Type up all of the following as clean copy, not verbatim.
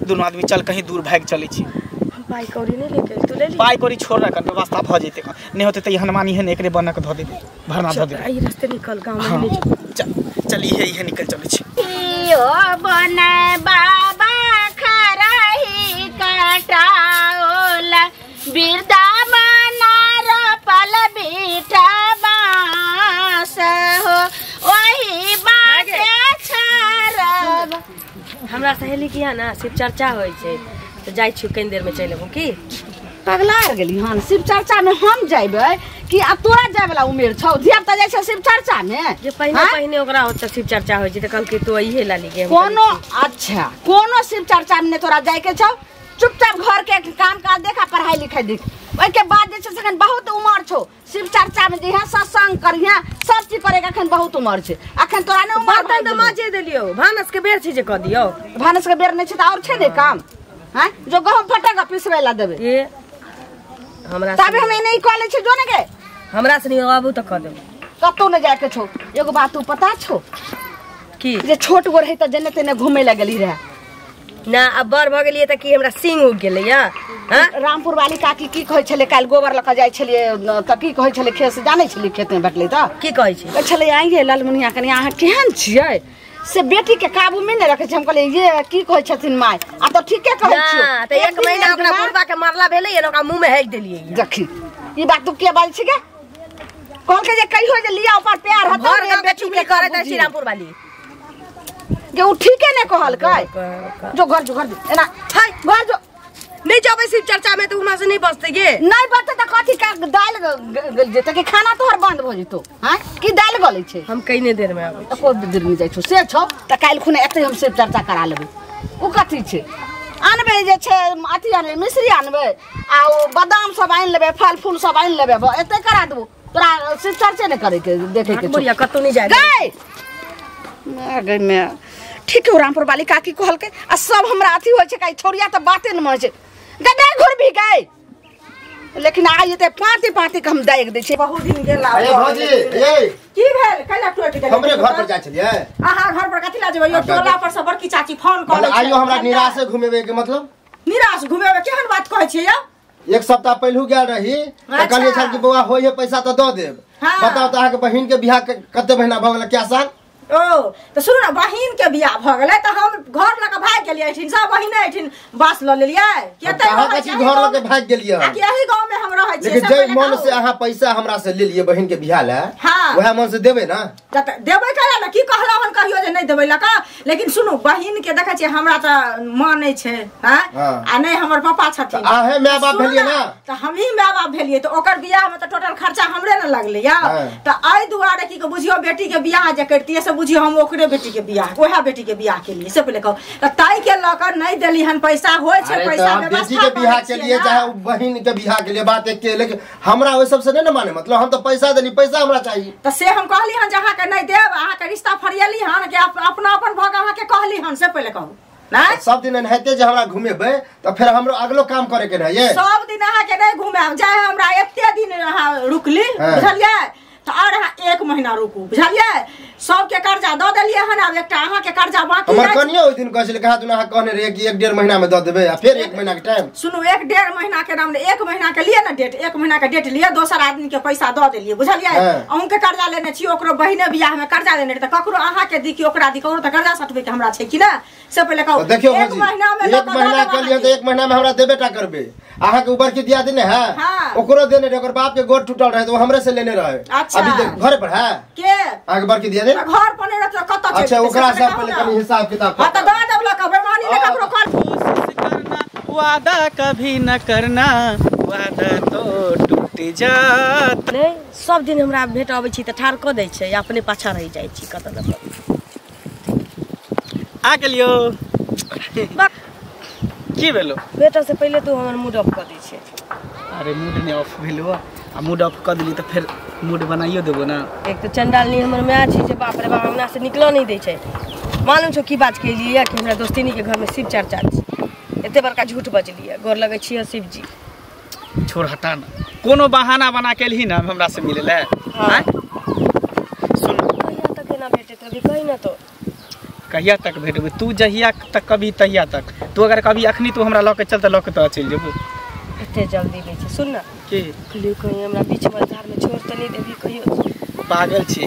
दुनू आदमी चल कहीं दूर भागि चलै छी। हम पाइ कौड़ी नहि लेके तू ले ली। पाइ कौड़ी छोड़ रखन व्यवस्था भऽ जेतै, नहि होतै तऽ हनुमानी है ने एकरे बनक धऽ देबै, भरना धऽ देबै। एहि रास्ते निकल गाँव में ले। चल चल इहे इहे निकल चलै छी। ओ बने बाबा खरही कटाओला बिरदामना रोपल बीटा बाँस हो ओही बाटे छारब। हमरा सहेली के यहाँ ना शिव चर्चा होइ छै तऽ जाइ छी कनि देर में चलि अबू की। पगला गेली हन शिव चर्चा में हम जैबै कि अब तोरा जाय वाला उमेर छौ? धिया पुता जाइ छै शिव चर्चा में जे पहिने पहिने ओकरा ओतऽ शिव चर्चा होइ छै तऽ कहलकै तो इहे ला ली। कोनो अच्छा कोनो शिव चर्चा में तोरा जाय के छौ, चुपचाप घर के काम काज देख आ पढ़ाई लिखाई देख। ओहिके बाद जे छै से अखन बहुत उमर छौ, शिव चर्चा में जइहे सत्संग करिहे सब चीज करे के अखन बहुत उमर छै। अखन तोरा ने उमर बर्तन तऽ माजे देलियौ, भानस के बेर छै जे कऽ दियौ। भानस के बेर नहि छै तऽ और छै ने काम। हैं जो गहूम फटक पिसबै ला देबै ए हमरा तबे हम एने कऽ लै छी जो ने के हमरा से नहीं आबू तऽ कऽ देबै। कतौ नहि जाय के छौ। एगो बात तू पता छौ की? जे छोट गो रहै तऽ जेने तेने घूमे ला गेली रहे ना, अब बड़ भऽ गेलियै तऽ की हमरा सिंग उगि गेलै या? रामपुर वाली काकी की कहै छलै काल्हि गोबर लऽ कऽ जाइ छलियै तऽ की कहै छलै खेत से जानै छलियै खेत में भेटलै तऽ की कहै छै? कहै छलै आइये लालमुनिया कनि अहाँ केहन छियै से बेटी के काबू में नहि रखै छै। हम कहलियै ये की कहै छथिन माय, आ तऽ ठीके कहै छियौ। तऽ एक महीना ओकरा बुढ़बा के मारला भेलै ने ओकरा मुँह में हेक देलियै। देखी ई बात तू के बाजै छी गे? कहलकै जे कहियो जे लिया ऊपर प्यार हतौ बेटी के करैत अछि रामपुर वाली जे उ ठीके नहि कहलकै। जो घर जो घर जो एना हाय घर जो नहीं जाबै शिव चर्चा में तऽ हमरा से नहीं बचतै गे। नहीं बचतै तऽ कथी का दालि गलि जेतै कि खाना तोहर बंद भऽ जेतौ? हैं की दालि गलै छै? हम कइने देर में आबै छी, कोइ देर में जाइ छौ से छौ तऽ काल्हि खुना एतै हम शिव चर्चा करा लेबै। उ कथी छै आनबै जे छै अथी आनबै मिश्री आनबै आ ओ बादाम सब आनि लेबै फल फूल सब आनि लेबै एतै करा देबौ। तोरा शिव चर्चे नहि करे के देखे के छौ। कतौ नहि जाय गै गै मैं ठीक है। रामपुर वाली काकी कहलकै आ सब हमरा अथी होइ छै काई छोड़िया तऽ बाते नहि मानै छै गै घुर भी गए। लेकिन आइ एते पाँति पाँति के हम दागि दै छियै। बहुत दिन गेला। अरे भौजी ए की भेल कैला टूटि गेल? हमरे घर पर जाइ छलियै। अहाँ घर पर कथि ला जेबै? यो टोला पर से बड़की चाची फोन करै छै। आइयो हमरा निराशे घुमेबे के मतलब? निराश घुमेबे केहन बात कहै छियै यौ? एक सप्ताह पहिलू गेल रही तऽ कहलियै छल कि बौआ होय है पैसा तऽ दऽ देब। बताउ तऽ अहाँके बहिन के बियाह कते महीना भऽ गेल क्या साल? ओ तऽ सुनू ने बहिन के बियाह भऽ गेलै तऽ हम घर लऽ कऽ भागि गेलियै एहिठिन, सब बहिने एहिठिन बास लऽ लेलियै। घर लऽ के भागि गेलियै? एही गाँव में हम रहै छियै। लेकिन जे मन से अहाँ पैसा हमरा से लेलियै बहिन के बियाह लए वएह मन से देबै ना? देबै कैला ने, की कहलहुँ हन कहियो जे नहि देबै लऽ कऽ। लेकिन सुनू बहिन के देखै छियै हमरा तऽ माँ नहि छै आ नहि हमर पापा छथिन। अहें my बाप भेलियै ना? तऽ हमही my बाप भेलियै तऽ ओकर बियाह में तऽ टोटल खर्चा हमरे ने लगलै या। तऽ एहि दुआरे की बुझियौ बेटी के बियाह जे करितियै से बुझियौ हम ओकरे बेटी के बियाह वएह बेटी के बियाह के लिए से पहिले कहू तऽ ताहि के लऽ कऽ नहि देली हन पैसा। होइ छै पैसा बेटी के बियाह के लिए चाहे बहिन के बियाह के लिए बात एक, लेकिन हमरा ओहि सबसे नहीं ने माने मतलब। हम तो पैसा देली, पैसा हमरा चाहिए। तऽ से हम कहली हन जे अहाँके नहि देब, अहाँके रिश्ता फरियली हन कि अपना अपन भऽ कऽ अहाँके कहली हन से पहिले कहू। सब दिन एनाहिते जे हमरा घुमेबै तऽ फेर हमरो अगलो काम करे के रहै। सब दिन अहाँके नहि घुमायब, चाहे हमरा एते दिन अहाँ रुकली बुझलियै तऽ और अहाँ एक महीना रुकू बुझलियै। सबके कर्जा दऽ देलियै हन, आब एकटा अहाँके कर्जा बाकी हमर कनियो ओहि दिन कहै छलै कहाँ दुना अहाँ कहने रहियै कि 1-1.5 महीना में दऽ देबै आ फेर 1 महीना के टाइम। सुनू 1-1.5 महीना के नाम 1 महीना के लिए ना डेट, 1 महीना के डेट लिए दोसर आदमी के पैसा दऽ देलियै बुझलियै। अहूँके कर्जा लेने छी, ओकरो बहिने बियाह में कर्जा लेने तऽ ककरो अहाँके दी कि ओकरा दी, ककरो तऽ कर्जा सटबै के हमरा छै कि ना से पहिले कहू। देखियौ 1 महीना में 1 महीना के लिए तऽ 1 महीना में हमरा देबे टा करबै। अहाँके ऊपर की दिया देने है ओकरो देने रहे, ओकर बाप के गोड़ टूटल रहे तो हमरे से लेने रहे। अभी घर पर है के अहाँके बड़की दिया दे घर पर नहीं रहत कत छै? अच्छा ओकरा से पहिले कनी हिसाब किताब। हां त दऽ देब लक बेमानी ने ककरो कर। कोशिश करना वादा कभी न करना वादा तो टूट जाता। नहीं सब दिन हमरा भेट आबै छी त ठार क दै छै, अपने पाछा रहि जाइ छी कत न कत। आ गेलियो की भेलो? बेटा से पहिले तू हमर मूड ऑफ क दै छै। अरे मूड नहीं ऑफ भेलो आ मूड ऑफ क देली तऽ फेर मूड बनाइयो देबो ना। एक तऽ चंडालनी हमर माय छै जे बाप रे बाप अंगना से निकलऽ नहीं दै छै। मालूम छौ की बात केलियै कि हमरा दोस्तिनी के घर में शिव चर्चा छै, एते बड़का झूठ बजलियै। गोर लगै छियै शिव जी। छोड़ हटा ना, कोनो बहाना बना के एलही ना हमरा से मिले ले। हाँ। सुन कहिया तक एना भेटैत रहबी कही ना तो? कहिया तक भेटबै तू जहिया तक कभी तहिया तक तू अगर कभी अखनी तू हमरा लऽ के चल तऽ लऽ के तो चलि जेबू एते जल्दी नहि छै सुन ना की कहलियो कहीं हमरा बीच मझधार में छोड़ तऽ नहि देबी कहियो पागल छी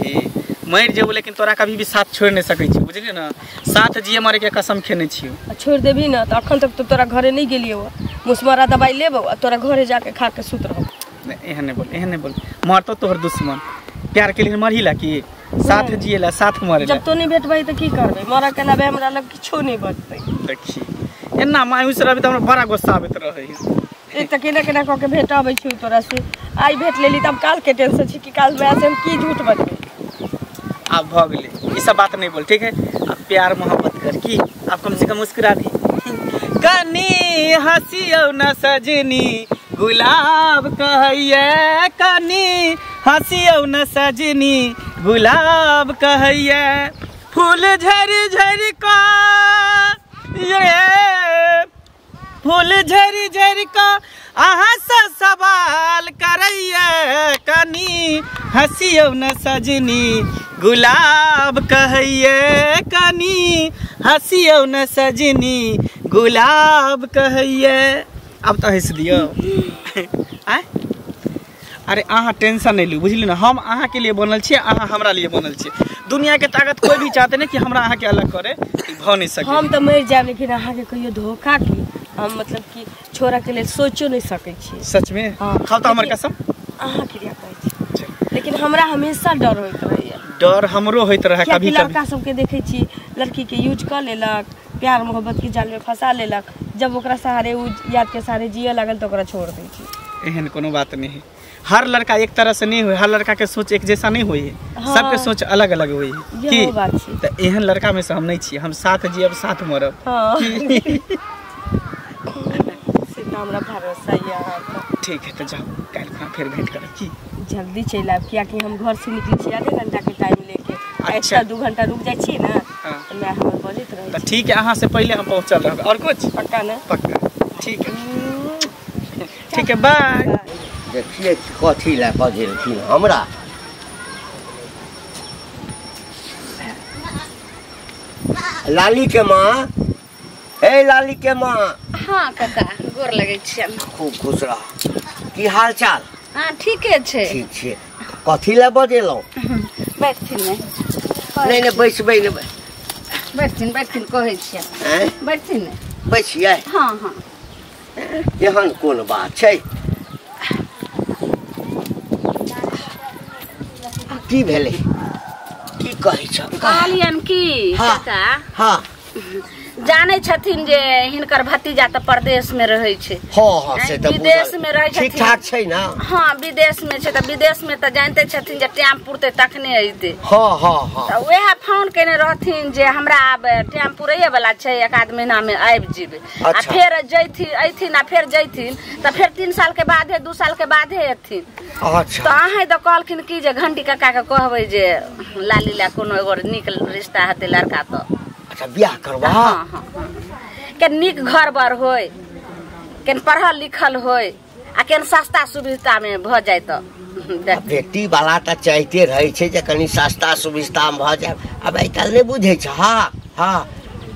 मरि जेबू लेकिन तोरा कभी भी साथ छोड़ नहीं सकै छी बुझलियै ना साथ जिए मरे के कसम खेने छियौ आ छोड़ देबी ना तऽ अखन तक तो तोरा घरे नहीं गेलियो मुसमारा दवाई लेबो आ तोरा घरे जाके खा के सुत रहब नहीं एहन नहीं बोल एहन नहीं बोल मरतो तोहर दुश्मन प्यार के लिए मरही ला की साथ जिए ला साथ मरे ला जब तो नहीं भेटबै तऽ की करबै मरऽ के अलावे हमरा लग किछो नहीं बचतै देखी एना मायूस रहबी तऽ हमरा बड़ा गुस्सा आबैत रहै एक तऽ केना केना कऽ के भेट अबै छी तोरा से आइ भेट लेली तब काल के टेंशन छी कि काल माय से हम की झूठ बजबै आब भऽ गेलै ई सब बात नहीं बोल ठीक है अब प्यार मोहब्बत कर की अब कम से कम मुस्कुरा दी कनी हंसियौ न सजनी गुलाब कहैये कनी हंसियौ न सजनी गुलाब कहैये फूल झरि झरि का ये फूल झरि झरि का अहाँ से सवाल करैये कनी हंसियौ न सजनी गुलाब कहैये कनी हंसियौ न सजनी गुलाब कहैये अब तो हंस दियौ आँय अरे अहाँ टेंशन नहीं लू बुझली ना हम अहाँ के लिए बनल छियै अहाँ हमरा लिए बनल छियै दुनिया के ताकत कोई भी चाहते नहीं कि हमरा अहाँ के अलग करे भऽ नहीं सके हम तऽ मरि जायब लेकिन अहाँ के कहियो धोखा की हम मतलब कि छोरा के लिए सोचो नहीं सकै छी सच में हाँ। खाओ तो हमर कसम अहाँ के लिए कहै छी लेकिन हमरा हमेशा डर होइत रहैया डर हमरो होइत रहे कभी कभी लड़का सबके देखै छी लड़की के यूज कऽ लेलक प्यार मोहब्बत के जाल में फंसा लेलक जब ओकरा सहारे उ याद के सहारे जिए लागल तऽ ओकरा छोड़ दै छी एहन कोनो बात नहीं है हर लड़का एक तरह से नहीं हुए हर लड़का के सोच एक जैसा नहीं हुई है हाँ। सबके सोच अलग अलग हुई है की बात छी तो एहन लड़का में से हम नहीं छी हम साथ जियब साथ मरब हाँ। से तऽ हमरा भरोसा यऽ अहाँ पर ठीक है तो जाओ काल्हि खुना फेर भेंट करब की जल्दी चलि आयब कियाकि हम घर से निकलै छी आधे घंटा के टाइम लेके अच्छा 2 घंटा रुक जाइ छी ना हाँ। तऽ माय हमर बजैत रहै तऽ ठीक है अहाँ से पहले हम पहुँचल रहब और कुछ पक्का ना पक्का ठीक है ठीक है बाय देखिए कथी लए बजेलखिन हमरा लाली के माँ हे लाली के माँ हाँ काका गोर लगै छियनि खूब खुश रह की हाल चाल हाँ ठीके छै ठीक छै कथी लए बजेलहुँ बैठथिन ने नहीं नहीं बैसबै ने बैठथिन बैठथिन कहै छियनि बैठथिन ने बैसियै हाँ हाँ एहन कोन बात छै की भेलै की कहै छ कहलियनि की काका हाँ जानै छथिन जे हिनकर भतीजा तऽ परदेश में रहै छै हाँ हाँ से तऽ विदेश में रहै छथिन ठीक ठाक छै ना हाँ विदेश में छै तऽ विदेश में तऽ जानिते छथिन जे टाइम पुरतै तखने अयतै हाँ हाँ हाँ तऽ वएह फोन केने रहथिन जे हमरा आब टाइम पुरैये वाला छै एक आध महीना में आबि जेबै आ फेर जैथिन अयथिन आ फेर जैथिन तऽ फेर 3 साल के बादे 2 साल के बादे एथिन अच्छा तऽ अहें तऽ कहलखिन की जे घंटी काका के कहबै जे लाली ला कोनो एगो नीक रिश्ता हेतै लड़का तऽ अच्छा बियाह करबा हाँ हाँ के नीक घर बर होय केन पढ़ल लिखल होय आ केन सस्ता सुविधा में भऽ जाय तऽ बेटी वाला तऽ चाहते रहै छै जे कनि सस्ता सुविधा में भऽ जाय आब आइ काल्हि नहि बुझै छै हाँ हाँ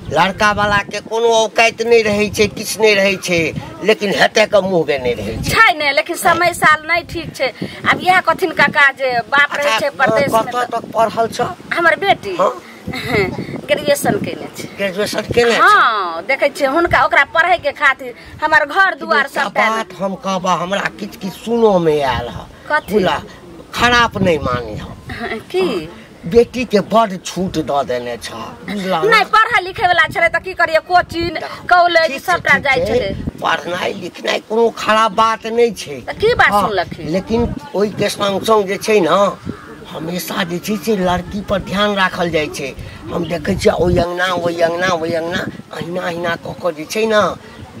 लड़का वाला के कोनो औकात नहीं रहै छै किछु नहि रहै छै लेकिन हेतै के मुँह के नहि रहै छै ने लेकिन समय साल नहीं ठीक छै आब इएह कथिन काका जे बाप रहै छै परदेश में कतऽ तक पढ़ल छ हमर बेटी ग्रेजुएशन केने छै ग्रेजुएशन केने छै हाँ देखै छियै हुनका ओकरा पढ़ै के खातिर हमर घर दुआर सबटा बात हम कहबा हमरा किछ किछ सुनो में आयल ह कथी खराब नहीं मानी हम की बेटी के बड़ छूट the देने छ बुझला नहीं पढ़ै लिखै वाला छलै तऽ की करियै कोचिंग कॉलेज सबटा जाइ छलै पढ़नाइ लिखनाइ कोनो खराब बात नहीं छै तऽ की बात सुनलखिन लेकिन ओहि के संग संग जे छै ना हमेशा जे छै से लड़की पर ध्यान राखल जाइ छै हम देखै छियै ओहि अंगना ओहि अंगना ओहि अंगना अहिना अहिना कऽ कऽ जे छै ना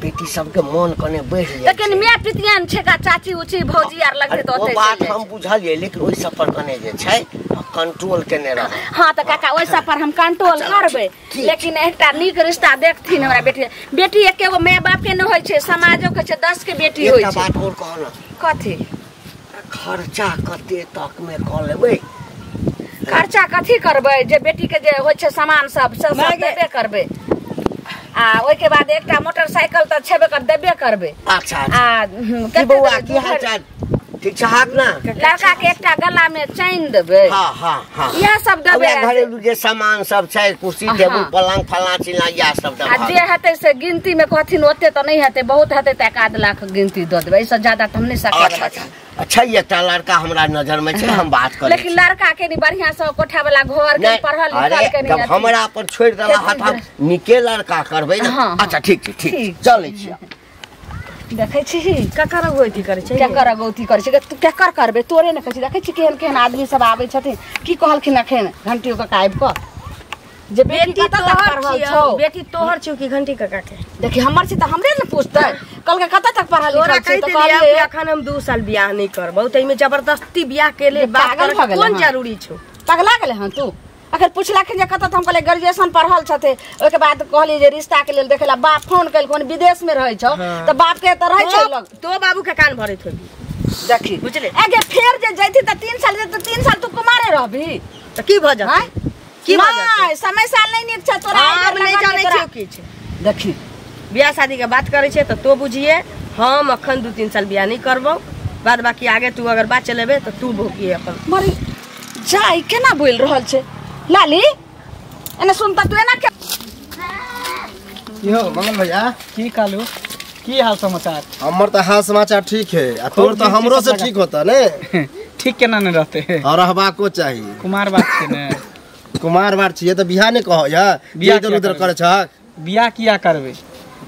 बेटी सबके मन कने बढ़ि जाइ लेकिन माय पितियान छै का चाची उची भौजी आर लगतै तऽ ओतै ओ बात हम बुझलियै लेकिन ओहि सब पर कने जे छै कंट्रोल केने रह हाँ तऽ काका ओहि सब पर हम कंट्रोल करबै लेकिन एकटा नीक रिश्ता देखथिन हमरा बेटी बेटी एकेगो माय बाप के नहि होइ छै समाजो के छै 10 के बेटी होइ छै एकटा बात और कहऽ न कथी खर्चा कते तक में कऽ लेबै खर्चा कथी करबै जे बेटी के जे होइ छै सामान सब से सब देबे करबै आ ओइ के बाद एकटा मोटरसाइकिल त छेबे कर देबे करबै। अच्छा आ की बौआ की हाल चाल ठीक छहाक ना? लड़का के एकटा गला में चैन देबै। हां हां हां इएह सब देबै। घरेलू जे सामान सब छै कुर्सी टेबुल पलंग फलां चिल्लां इएह सब देबै। आ जे हेतै से गिनती में कहथिन ओते त नहीं हेतै बहुत हेतै त 1-2 लाख गिनती दऽ देबै एहिसँ ज्यादा त हम नहीं सकब। अच्छा अच्छा अच्छा एकटा लड़का हमरा नजर में छै हम बात करै लेकिन लड़का के नहीं बढ़िया से कोठा वाला घर के पढ़ल लिखल के नहीं हमरा पर छोड़ देला हाथ हम निके लड़का करबै ना। अच्छा ठीक छै ठीक चलै छी। देखै छी ककर अगौती करै छै ककर अगौती करै छै तू केकर करबे तोरे ने कहै छी। देखै छी केहन केहन आदमी सब आबै छथिन की कहलखिन अखन घंटियो काका आबि कऽ जे बेटी कतऽ तक पढ़ल छौ बेटी तोहर छौ कि घंटी काका के? देखी हमर छी तऽ हमरे ने पूछतै कहलकै कतऽ तक पढ़ल लिखल छै तऽ कहलियै अखन हम 2 साल बियाह नहीं करबौ तऽ एहिमे जबरदस्ती बियाह केले बात कोन जरूरी छौ? पगला गेलै हन तू? अखन पुछलखिन जे कतऽ तऽ हम कहलियै ग्रेजुएशन पढ़ल छथिन। ओहिके बाद कहलियै जे रिश्ता के लेल देखै ला बाप फोन केलखुन विदेश में रहै छौ तऽ बाप के तऽ रहै छै लग तो बाबू के कान भरैत होबी देखी बुझले आगे फेर जे जैती तऽ 3 साल तऽ 3 साल तू कुमारे रहबी तऽ की भऽ जेतै? की भऽ जेतै? समय साल नहीं नीक छै तोरा आब नहीं जानै छियौ किछु। देखी बियाह शादी के बात करै छै तऽ तो बुझिए हम अखन 2-3 साल बियाह नहीं करबौ बाद बाकी आगे तू अगर बात चलेबे तऽ तू भोगिए अपन। मरी जाय केना बोल रहल छै लाली एने सुनता तू एना के यो मंगल भैया की कालू की हाल समाचार? हमर त हाल समाचार ठीक है आ तोर त हमरो से ठीक होता ने। ठीक केना ने रहते और रहबाको चाही कुमार बात छै ने कुमार बात छियै त बियाह ने कहो या इधर उधर करे छक बियाह किया करबे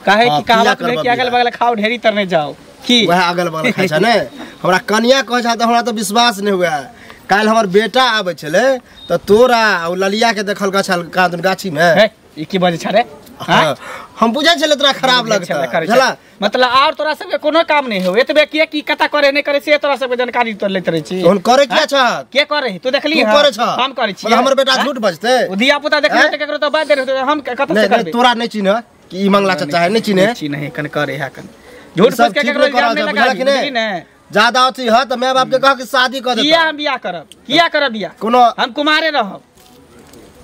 काहे की कहावत में कि अगल बगल खाओ ढेरी तरने जाओ की वह अगल बगल खाइ छै ने। हमरा कनिया कहै छै त हमरा त विश्वास नहीं हुआ। काल्हि हमर बेटा आबै छलै त तोरा आ ललिया के देखल छल कादन गाछी में। हे ई की बजै छ रे? हम बुझै छलै तोरा खराब लगतै बुझला मतलब और तोरा सबके कोनो काम नहीं हो एतबे किए की कता करे नहीं करे से तोरा सबके जानकारी तो लेत रहै छी। तोहन करे किया छ? के करे तू देखली तू करे छ हम करे छी मतलब हमर बेटा झूठ बजतै ओ धिया पुता देखले त केकरो त बात दे रहतै हम कत से करबै? तोरा नहीं चिन्ह कि ई मंगला चाचा है नहीं चिन्ह चिन्ह कन करे है कन झूठ बज के केकरो इल्जाम नहीं लगा बुझली ने ज्यादा अथी ह त my बाप के कह के शादी कर देता। किया हम बियाह करब किया करब बियाह कोनो हम कुमारे रहब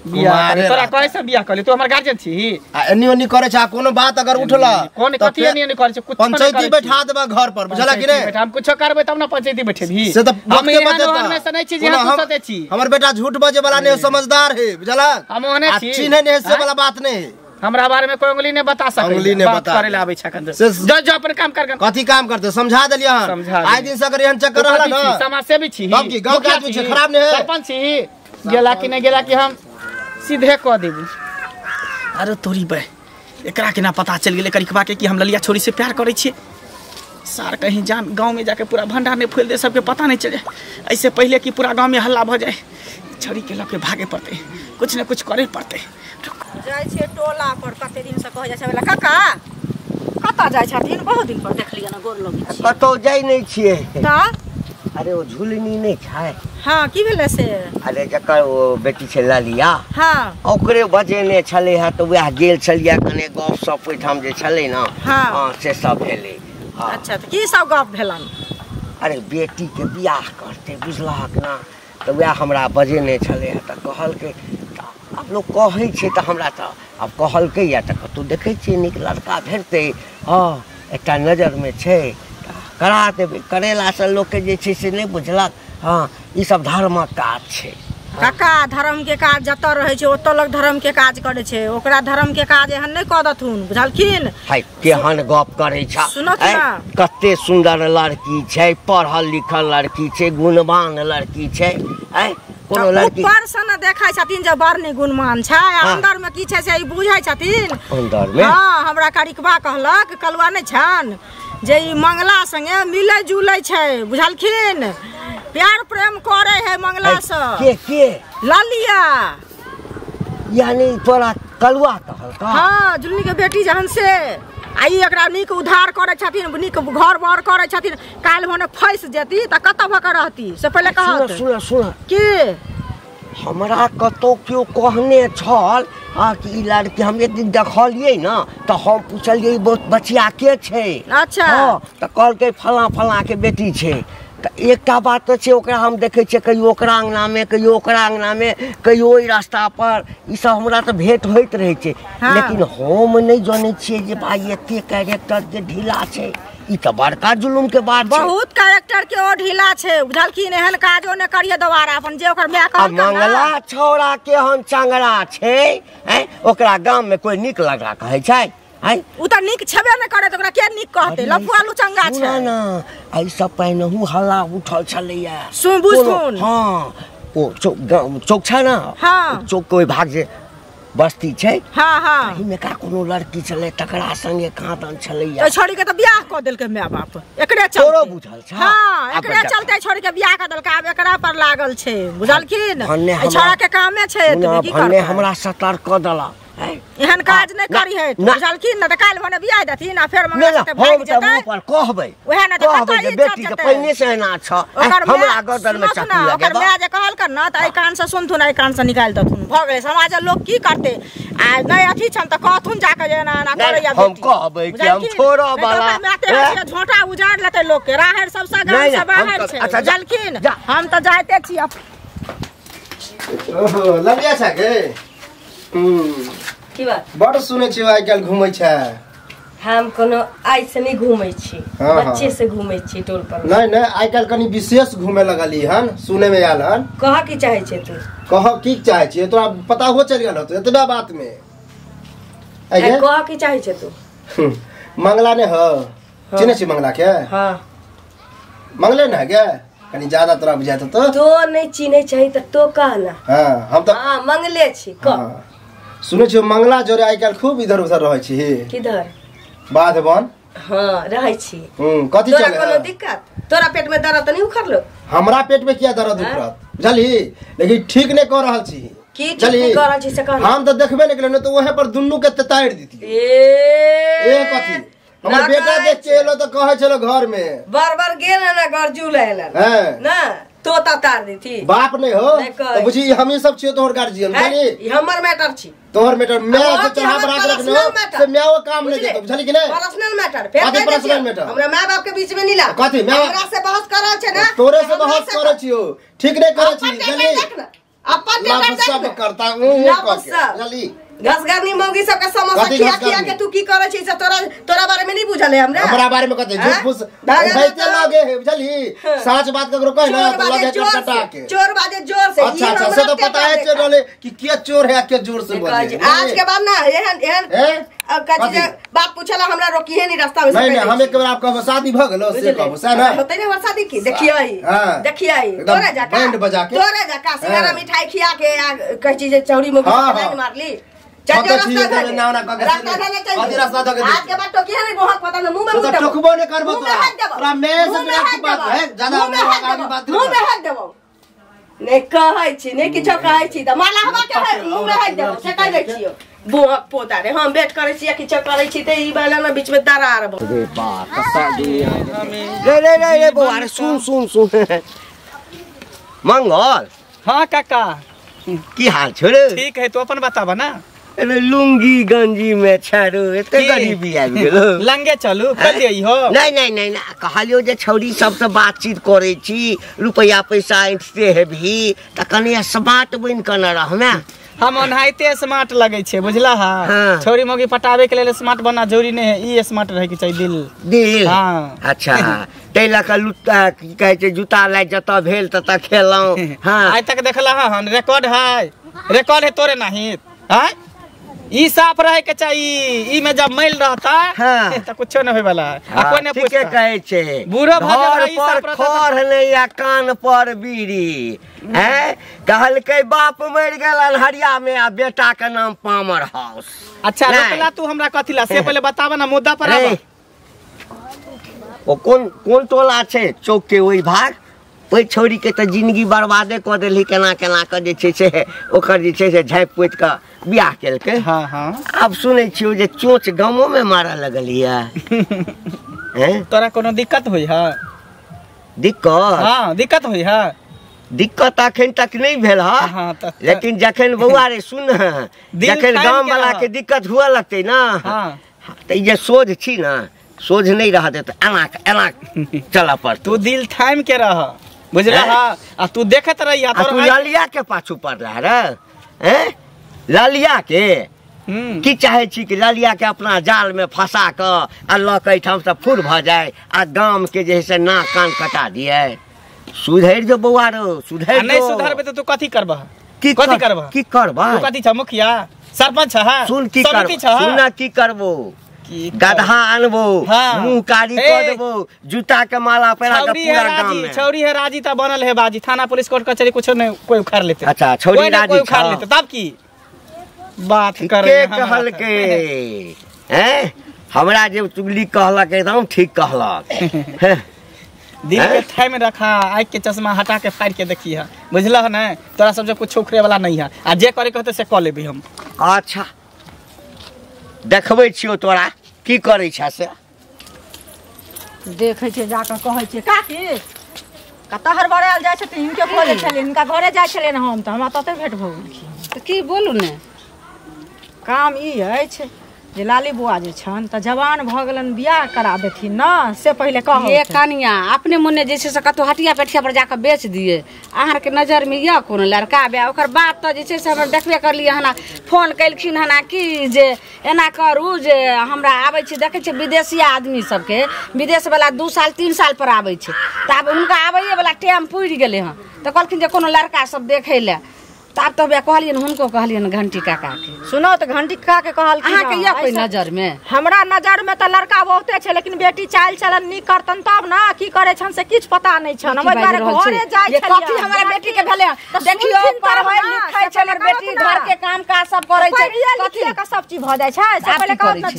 बियाह तोरा कहे से बियाह करली तू हमर गार्जियन छी आ एनी ओनी करे छ कोनो बात अगर उठला कोन कथि एनी ओनी करे छ कुछ पंचायती बैठा देबा घर पर बुझला कि नै? हम कुछो करबै तब ना पंचायती बैठेबी से त हम एहन में से नै छी जे हम सोचै छी। हमर बेटा झूठ बजे वाला नहीं समझदार है बुझला हम ओहने छी चिन्हे नहीं से वाला बात नहीं हमरा बारे में कोई उंगली नहीं बता सकै उंगली नहीं बता करे ला आबै छ अखन जो जो अपन काम कर कथि काम करते समझा देलियै हन आइ दिन से अगर एहन चक्कर रहला ना समाज सेवी छी तब की गांव के आदमी छै खराब नहीं है सरपंच छी गेला कि नहीं गेला कि हम सीधे कह देबू। अरे तोरी बे एकरा के ना पता चल गेलै करिकबा के कि हम ललिया छोरी से प्यार करै छियै सार कहीं जान गांव में जाके पूरा भंडार नहीं फैल दे सबके पता नहीं चले ऐसे पहले कि पूरा गांव में हल्ला भ जाए छड़ी के लके भागे पड़ते कुछ न कुछ करे पड़ते। जाइ छियै टोला पर कते दिन से कहै जाइ छै काका कतऽ जाइ छथिन बहुत दिन पर देखलियै ना गोर लगै छी। कतौ जाइ नहीं छियै तऽ अरे ओ झुलनी नहीं छै। हाँ की भेलै से? अरे जकर ओ बेटी छै ललिया हाँ ओकरे बजेने छलै हँ तऽ वएह गेल छलियै कने गप सप ओहिठाम जे छलै ने हाँ से सब भेलै। हाँ अच्छा तऽ की सब गप भेलन? अरे बेटी के बियाह करतै बुझलहक ना तऽ वएह हमरा बजेने छलै हँ तऽ कहलकै आब लोक कहै छै तऽ हमरा तऽ आब कहलकै या तऽ कतहु देखै छियै नीक लड़का भेटतै हँ एकटा नजरमे छै करा देबै करेलासँ लोकके जे छै से नहि बुझलक हँ ई सब धर्मक काज छै। काका धर्म के काज जतऽ रहै छै ओतऽ लोक धर्म के काज करै छै ओकरा धर्म के काज एहन नहि कऽ देथुन बुझलखिन? हाय केहन गप करै छ कते सुन्दर लड़की छै पढ़ल लिखल लड़की छै गुणवान लड़की छै आँय कोनो लड़की ऊपर से न देखै छथिन जे बड़ नीक गुणमान छै अंदर में की छै से ई बुझै छथिन अंदर में। हाँ हमरा करिकबा कहलक कलुआ नहि छन जे ई मंगला संगे मिलै जुलै छै बुझलखिन प्यार प्रेम करे है मंगला से। के ललिया यानी तोरा कलुआ कहलका? हाँ जुलनी के बेटी जहन से आई एकरा नीक उधार करे छथिन नीक घर बर करे छथिन काल्हि भने फंसि जेती तऽ कतऽ भऽ कऽ रहती से पहिले कहत। सुन सुन की हमरा कतौ केओ कहने छल हाँ कि ई लड़की हम एक दिन देखलियै ना तऽ हम पुछलियै बचिया के छै? अच्छा हाँ तऽ कहलकै फलाँ फलाँ के बेटी छै तऽ एकटा बात तऽ छै ओकरा हम देखै छियै कहियो ओकरा अङ्गनामे कहियो ओकरा अङ्गनामे कहियो ओहि रास्ता पर ई सब हमरा तऽ भेंट होइत रहै छै। लेकिन हम नहि जनै छियै जे भाई एते कैरेक्टर के ढीला छै। ई तऽ बड़का जुलुम के बात छै। बहुत कैरेक्टर के ओ ढीला छै बुझलखिन। एहन काजो नहि करिए दोबारा अपन जे ओकर माय कहलकै ना। मंगला छौड़ा के हन चंगड़ा छै हैं ओकरा गाम में कोई नीक लगा कहै छै हैं उ तऽ नीक छेबे नहि करे त ओकरा के नीक कहते लफुआ लुचंगा छै। ना ना एहि सब पहिनहु हल्ला उठल छलैया सुन बुझथुन। हां ओ चौक छै ना। हां चौक के ओहि भाग जे बस्ती छै। हाँ हाँ एहि में का कोनो लड़की छलै तकरा संगे कांदन छलैया। तो छोड़ी के तो बियाह क देलकै my बाप एकरे चलते। तोरो बुझल छ? हां एकरे चलते छोड़ी के बियाह क देलकै। आब एकरा पर लागल छै बुझलखिन। ए छोड़ा के कामे छै त की करतै। हमरा सतर्क क देला एहन काज नहि करी है बुझलखिन न। त काल्हि भने बियाह देथिन आ फेर मंगला से भागि जेतै। हम पर कहबै ओहे न त कहबै जे बेटी के पहिने से एना छ हमरा गर्दन में चाकू लगेबा। ओकर माय जे कहलकन न त एहि कान से सुनथुन एहि कान से निकालि देथुन। भ गेलै समाज लोग की करते आ नहि अथी छन त कहथुन जाके जे एना एना करैया बेटी। हम कहबै कि हम छोड़ऽ वाला झोंटा उजाड़ लेतै लोग के। राहर सबसे गाम से बाहर छै बुझलखिन। हम त जाइते छी। ओहो लगिया छ के की बात बड़ सुनै छी आइ काल्हि घूमै छै। हम कोनो आइ से नहीं घूमै छी बच्चे से घूमै छी टोल पर। नहीं नहीं आइ काल्हि कनी विशेष घूमे लगली हन सुने में आयल हन। कह की चाहे छै तू? कह की चाहे छी तोरा पता हो चल गेल होतो एतबा बात में। आइ कह की चाहे छै तू? मंगला ने हो चिन्है छी मंगला के? हां मंगले ने गे कनी ज्यादा तोरा बुझात तो। तो नहीं चिन्है छै त तो कह ना। हां हम त हां मंगले छी कह। सुनै छियो मंगला जोरे आइ काल्हि खूब इधर उधर रहै छी। किधर? बाध बन। हां रहै छी। कथी चले? तोरा कोनो दिक्कत? तोरा पेट में दर्द त नहीं उखड़लो? हमरा पेट में किया दर्द उखड़त बुझली लेकिन ठीक नहीं कर रहल छी। की ठीक नहीं कर रहल छी से कह? हम त देखबे नहीं केलियै त ओहे पर दुन्नू के ततारि दिती। ए कथी हमर बेटा देख के एलो त कहै छलो घर में बार बार गेल ना घर जुल एलन ना तो तार देती बाप नहीं हो तो बुझी हम ही सब छियो तोहर गार्जियन बुझली। ई हमर मैटर छी तोहर मैटर। मैं जे चढ़ा बना के रखनो से म्याओ काम नहीं देतो बुझली कि नहीं? पर्सनल मैटर फेर पर्सनल मैटर हमरा माय बाप के बीच में नहीं ला। कथी my हमरा से बहस करल छै ना? तोरे से बहस करै छियो ठीक नहीं करै छी बुझली। अपन टेटर देख सब करता ऊ ऊ क के बुझली। घसगरनी मौगी सब के समोसा खिया खिया के तू की करै छी से तोरा तोरा बारे में नहीं बुझल है हमरा। हमरा बारे में कथी झूठ फूस होइते लगे है बुझली। साच बात ककरो कह ना तो लगे कटकटा के चोर बाजे जोर से। अच्छा अच्छा से तो पता है चोर वाले कि के चोर है के जोर से बोले। आज के बाद ना एहन एहन कथी जे बाप पूछला हमरा रोकिहे नहीं रास्ता में। नहीं नहीं हम एक बार आप कहबो शादी भ गेलो से कहबो से ना होतै ने हमर शादी की देखियै देखियै तोरा जाका बैंड बजा के तोरा जाका सिंगारा मिठाई खिया के कहै छी जे चौरी में लाइन मारली। चल रास्ता धके आज के बाद टोकिया नहीं बहुत पता ना मुंह में तो टोकबो नहीं करबो तोरा मैं से बात है ज्यादा बात मुंह में हाथ देबो नहीं कहै छी नहीं किछो कहै छी त माला हवा के मुंह में हाथ देबो से कह दै छियो बोहक पोता रे। हम वेट करै छी किछो करै छी त ई वाला ना बीच में दरार भ रे बाप कत्ता दुनिया रे रे रे रे बौआ रे सुन सुन सुन मंगल। हां काका की हाल छौ रे? ठीक है तू अपन बताबा ना। अरे लुंगी गंजी में छाड़ो एते गरीबी आबि गेलो। लंगे चलू कल हो। नहीं नहीं नहीं ना कहलियो जे छौरी सब से बातचीत करे छी रुपया पैसा ऐंठते हेबही त कनी स्मार्ट बनि के न रहमे। हम ओनाहिते स्मार्ट लगे छे बुझला। हां छौरी मौगी पटावे के लेल स्मार्ट बनना जरूरी नहीं है। ई स्मार्ट रहे के चाहिए दिल दिल। हां अच्छा तै लक लुत्ता की कहै छै जूता लाइ जतऽ भेल ततऽ खेलौं। हां आइ तक देखला हन रिकॉर्ड है रिकॉर्ड है तोरे नहीं हां ई साफ रहे के चाहिए। ई में जब मैल रहता हाँ। तो कुछो नहीं होय वाला है। आ कोई नहीं ठीके कहै छै बूढ़ो भ जाय ई साफ रहता खर नहीं आ कान पर बीड़ी हैं कहलकै बाप मरि गेल अनहरिया में आ बेटा के नाम पामर हाउस। अच्छा रोकला तू हमरा कथिला से पहले बताब ना मुद्दा पर आब। ओ कोन कोन टोला छै चौक के ओहि भाग ओहि छौरी के त जिंदगी बर्बादे क देलही केना केना क जे छै से ओकर जे छै से झाँपि पोति क बियाह केलकै। हाँ हाँ आब सुनै छियौ जे चोंच गामो में मारऽ लगलियै हैं। तोरा कोनो दिक्कत होई है? दिक्कत? हाँ दिक्कत होई है। दिक्कत अखन तक नहीं भेल है। हाँ, लेकिन जखन बौआ रे सुन जखन गाम वाला के दिक्कत हुआ लगतै ना। हाँ त ई जे सोझ छी ना सोझ नहीं रह देत एना एना चलऽ पड़तौ। तू दिल थाम के रह बुझलह आ तू देखत रही आ तू ललिया के पाछू पड़ला रे हैं ललिया के की चाहे छी कि ललिया के अपना जाल में फंसा क आ ल के एहिठाम से फुर भ जाए आ गाम के जे से नाक कान कटा दिए। सुधरि जो बौआ रो सुधरि नहीं सुधरबे तो तू कथी करबह की कथी करबह की करबह तू कथी छ मुखिया सरपंच छ सुन की करबो सुन की करबो गधा अनबो मुंह कारी क देबो जूता के माला पहिरा के पूरा गांव में। छौरी है राजी त बनल है बाजी थाना पुलिस कोर्ट कचहरी कुछो नहीं कोई उखाड़ लेते। अच्छा छौरी राजी कोई उखाड़ लेते तब की बात कर के कहल के हैं हमरा जे चुगली कहलक एकदम ठीक कहलक। दिल के थाम रखा आँख के चश्मा हटा के फाड़ के देखी है बुझलह ने तोरा सब जे कुछ उखड़े वाला नहीं है आ जे करे कहते से क लेबी हम। अच्छा देखबै छियौ तोरा की करै छ से देखै छियै जाके कहै छियै काकी कतऽ हड़बड़ायल जाइ छथिन हिनके खोजै छलियै हिनका घरे जाइ छलियै हम तऽ हमरा तते भेट भऽ गेलखिन। तऽ की बोलू ने काम ई अछि जे लाली बुआ जे छनि तऽ जवान भऽ गेलनि बियाह करा देथिन न से पहिले कहू। ये कनिया अपने मोने जे छै से कतौ हटिया पेठिया पर जाकऽ बेच दिए अहाँके नजरमे यऽ कोनो लड़का बे ओकर बात तऽ जे छै से हमर देखबे करलियै हन फोन केलखिन हन कि जे एना करू जे हमरा आबै छै देखै छियै विदेशिया आदमी सबके विदेशवला 2 साल 3 साल पर आबै छै तऽ आब हुनका आबैएवला टाइम पुरि गेलै हँ तऽ कहलखिन जे कोनो लड़का सब देखै लए तब तो कहलियनि हुनको कहलियनि घंटी काका के। सुनो तऽ घंटी काका के कहलखिन अहाँके यऽ कोई नजर में? हमरा नजर में तऽ लड़का बहुते छै लेकिन बेटी चालि चलन नीक करतन तब ना की करे छन से किछु पता नहीं छन। हम दुआरे घरे जाइ छलियै कथी हमरा बेटी के भेलै देखियौ पढ़ै लिखै छै हमर बेटी घर के काम काज सब करै छै कथी के सब चीज भऽ जाइ छै से पहिले कहत न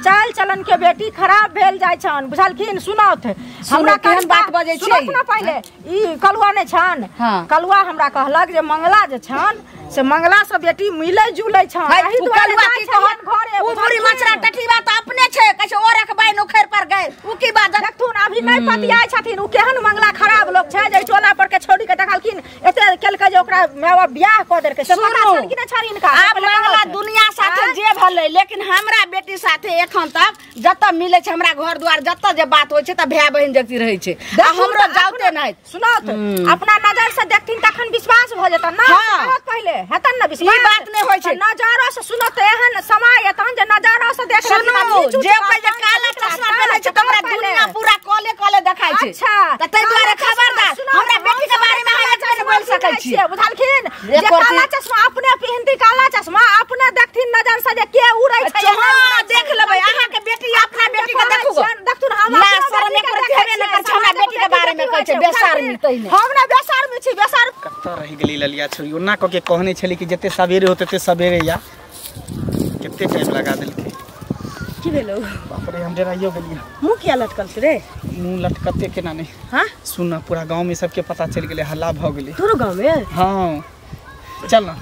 चालि चलन के बेटी खराब भेल जाइ छन बुझलखिन। सुनौथ हमरा केहन बात बजै छै सुनौथ ना पहिले ई कलुआ नहि छन कलुआ हमरा कहलक जे मंगला जे छन से मंगला से बेटी मिलै जुलै छन एही दुआरे की कहत घरे उ बुढ़ी मचरा टटीबा त अपने छै कहै छै ओ रखबै नोखर पर गए उ की बात देखथुन अभी नहीं पतियाय छथिन उ केहन मंगला खराब लोग छै जे टोला पर के छोड़ी के देखलखिन एते केलकै जे ओकरा my बाप बियाह क देलकै से पता छन कि नै छन इनका। आब मंगला दुनिया साथे जे भेलै लेकिन हमरा बेटी साथे एखन तक जत मिलै छै हमरा घर द्वार जत जे बात होइ छै त भाय बहिन जगती रहै छै आ हमरो जाउते नै। सुनत अपना नजर से देखथिन तखन विश्वास भ जेतन ना पहिले हेतन ना विश्वास ई बात नै होइ छै नजारा से सुनत एहन समय एतन जे नजारा से देख सुनू जे कोई जे काला चश्मा पहिनै छै त हमरा दुनिया पूरा काले काले देखाइ छै। अच्छा त तै दुआरे खबरदार हमरा बेटी के बारे में अहाँ एक बेर बोल सकै छी बुझलखिन जे काला चश्मा अपने पहिनती काला चश्मा अपने देखथिन नजर से जे के उड़ै छै। हां देख लेबै अहाँ के बेटी अपना बेटी के देखू देखथुन हम ना शरम एकर हेबे नै करै छै हमरा बेटी के बारे में कहै छै बेशर्मी तै हम ना बेशर्मी छी बेशर्म कतऽ रहि गेली ललिया छोरी ओना कऽ के कहने छली कि जते सवेरे होते ते सवेरे या कते टाइम लगा देलकै। की भेलौ बाप रे हम डराइयो गेलियै। मुँह किया लटकल छै रे? मुँह लटकते केना नहि। हाँ सुन ना पूरा गाँव में सबके पता चलि गेलै हल्ला भऽ गेलै। तोरो गाँव में? हाँ चल ना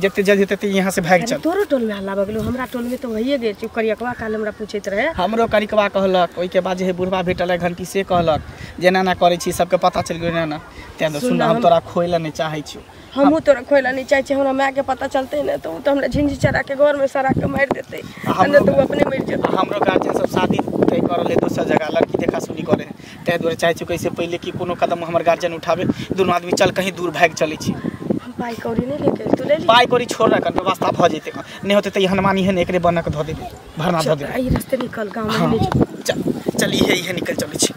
जते जल्दी तते यहाँ से भागि चल। तोरो टोल में हल्ला भऽ गेलौ? हमरा टोल में तऽ भइए गेल छै करियकवा काल हमरा पूछैत रहे। हमरो करिकवा कहलक ओहिके बाद जे बुढ़वा भेटल है घंटी से कहलक जे एना एना करै छी सबके पता चलि गेलै एना तें सुन हम तोरा खोइ लए नहि चाहै छियौ। हमहूँ तोरा खोइ लए नहि चाहै छी हमरा मायके पता चलतै ने तऽ ओ तऽ हमरा झिझि चढ़ा के घरमे सड़ा के मारि देतै नहि तऽ ओ अपने मरि जेतै। हमरो गार्जियन सब शादी तय करल है दोसर जगह लड़की देखा सुनी करे है ताहि दुआरे चाहै छी कैसे पहिले कि कोनो कदम हमर गार्जियन उठाबे दुनू आदमी चल कहीं दूर भागि चलै छी। हम पाइ कौड़ी नहि लेके तू ले ली? पाइ कौड़ी छोड़ रखन व्यवस्था भऽ जेतै नहि होतै तऽ हनुमानी है ने एकरे बनक धऽ देबै भरना धऽ देबै। एहि रास्ते निकल गाँव में चल चल इहे इहे निकल चलै छी।